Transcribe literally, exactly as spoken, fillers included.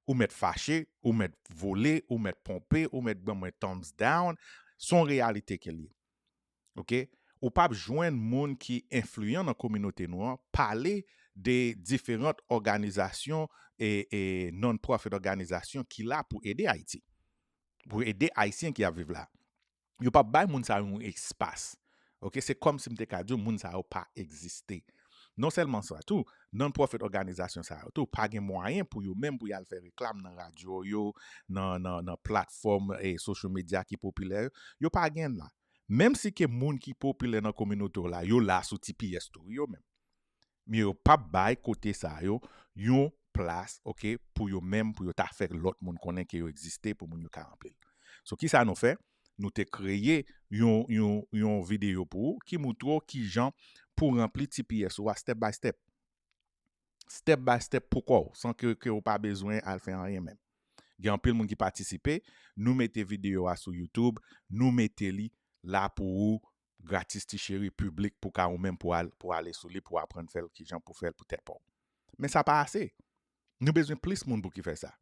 ou mèt fache, ou mèt vole, ou mèt ponpe, ou mèt ban mwen thumbs down. Se yon reyalite ke l ye. Ok? Ou p ap jwenn moun ki enfliyan nan kominote nou an pale de diferan òganizasyon e, e non-profit òganizasyon ki la pou ede Ayiti. Pou ede Ayisyen ki ap viv la. Yo p ap bay moun sa yo yon espas. Ok? Se kòm si m te ka di w moun sa yo pa egziste. Non sèlman sa tou, non-profit òganizasyon sa yo tou, pa gen mwayen pou yo menm pou y al fè reklam nan radyo yo, nan, nan, nan platfòm e social media ki popilè yo. Yo pa gen la. Menm si ke moun ki popilè nan kominote w la, yo la sou T P S tou, yo menm. Men yo p ap bay kote sa yo yon plas, ok, pou yo menm, pou yo ta fè lòt moun konnen ke yo egziste, pou moun yo ka ranpli l. So, kisa nou fè? Nou te kreye yon, yon, yon videyo pou ou ki moutre w kijan pou ranpli T P S ou a step by step. Step by step pou kò w, san ke, ke w pa bezwen al fè anyen menm. Gen anpil moun ki patisipe, nou mete videyo a sou YouTube, nou mete li la pou ou gratis ti cheri, piblik pou ka ou menm pou al, pou ale sou li, pou aprann fè l, kijan pou fè l pou tèt pa w. Men sa pa ase. Nou bezwen plis moun pou ki fè sa.